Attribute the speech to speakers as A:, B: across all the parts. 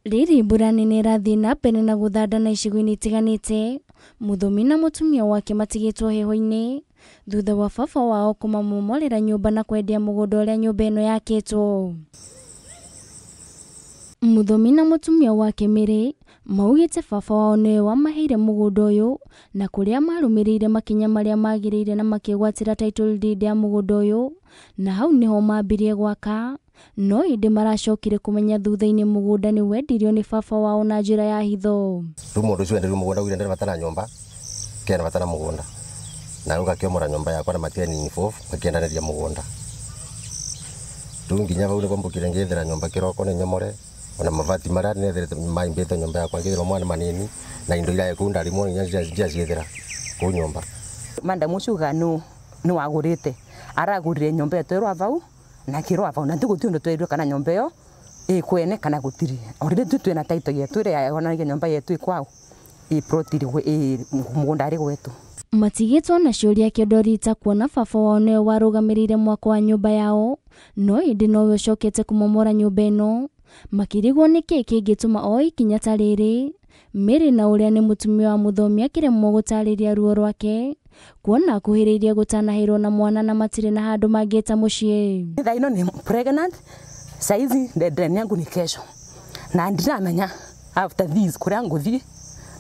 A: Rĩrĩ mbura nene ĩrathiĩ na mbere na gũthandana icigo-inĩ itiganĩte, Mũthomi na mũtumia wake matigĩtwo heho-inĩ thutha wa baba wao kũmamomorera nyũmba na kwendia mũgũnda ũrĩa nyũmba ĩno yakĩtwo. Mũthomi na mũtumia wake Mary maugĩte baba wao nĩwe wamaheire mũgũnda ũyũ na kũrĩa marũmĩrĩire makinya marĩa magĩrĩire na makĩgwatĩra title deed ya mũgũnda ũyũ, na hau nĩho mambirie gwaka. No ĩndĩ maracokire kũmenya thutha-inĩ mũgũnda nĩ wendirio nĩ baba wao na njĩra ya hitho.
B: Rĩu mũndũ ũcio enderio mũgũnda augire ndarĩ bata na nyũmba, kena bata na mũgũnda. Na rĩu gakĩomora nyũmba yakwa na matiani involve makĩendanĩria mũgũnda. Rĩu nginya hau nĩguo mbũkire ngĩethera nyũmba kĩroko nĩ nyomore ona mabati marĩa netherete maimbĩte nyũmba yakwa ngĩthira mwana manini na indo iria kũu ndarĩ nginya njiaciethera kũu nyũmba.
C: Madam ũcio uga nĩ wagũrĩte aragũrire nyũmba ĩyo twerwa vau na kĩrwa vau na ndigũtirĩ ũndũ twerirwe kana nyũmba ĩyo ĩ kwene kana gũtirĩ. Already tu twĩna title yetu ĩrĩa yonanagia nyũmba yetu ĩ kwao, ĩ plot ĩ mũgũnda arĩ gwetu.
A: Matigĩtwo na ciũria kĩondo rita kuona baba wao nĩwe warũgamĩrĩire mwako wa nyũmba yao, no ĩndĩ nowe ũcokete kũmomora nyũmba ĩno. Makĩrigwo nĩkĩ kĩngĩtũma oe ikinya ta rĩrĩ. Mary na ũrĩa nĩ mũtumia wa Mũthomi akĩremwo gũtarĩria ruo rwake kuona akuhĩrĩirie gũtanahĩrwo na mwana na matirĩ na handũ mangĩta mũciĩ.
C: Thaa ino ni pregnant, saizi deadline yangu ni kesho na ndiramenya after this kuria nguthie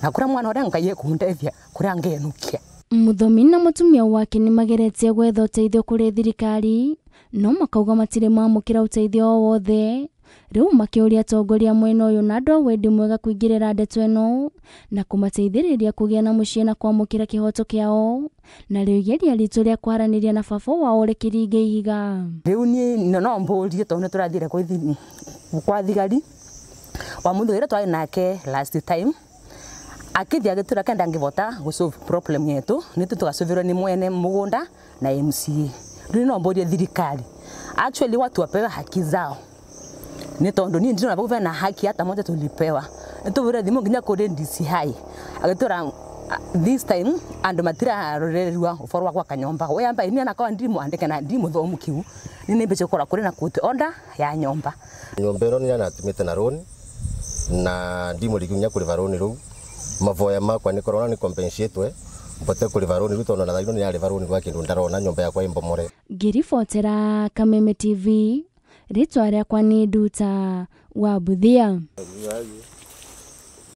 C: na kuria mwana uria Ngai ekundethia kuria ngenukia.
A: Mũthomi na mũtumia wake nĩ mageretie gwetha ũteithio kũrĩ thirikari no makauga matirĩ mamũkĩra ũteithio o wothe. Rĩu makĩũria atongoria mwena ũyũ na andũ a wendi mwega kũingĩrĩra ndeto ĩno na kũmateithĩrĩria kũgĩa na mũciĩ na kwamũkĩra kĩhoto kĩao. Na rĩu igeria ritũ rĩa kwaranĩria na baba wao rĩkĩringa ihiga.
C: Rĩu niĩ no mbũrie tondũ nĩtũrathire kwa thigari wa mũndũ ũrĩa twarĩ nake last time akĩthiĩ agĩtwĩra kenda ngĩbota gũ solve problem yetu nĩtũ tũgacoverwo nĩ mwene mũgũnda na MCA. Rĩu no mbũrie thirikari actually watu wapewe haki zao, nĩ tondũ niĩ ndirona vau bena haki hata moja tulipewa. Nĩtũbũre thimũ nginya kũrĩ DCI agĩtwĩra this time andũ matirarorererua ũboro wa gwaka nyũmba. We amba niĩ onakorwo ndi mwandĩke na ndi mũthomu kiu nĩ nĩmbĩce gũkorwo kũrĩ na court order ya nyũmba.
B: Nyũmba ĩno nĩ natumĩte na loan na ndimũrĩki nginya kũrĩha loan. Rĩu mavoya makwa nĩ korona nĩ compensate mbote kũrĩha loan rĩu tondũ na thaa ino nĩ yarĩha loan rwa kĩndũ ndarona nyũmba yakwa ĩmbomore.
A: Ngĩribotera Kameme TV, rĩtwa rĩakwa nĩ Nduta wa Buthia.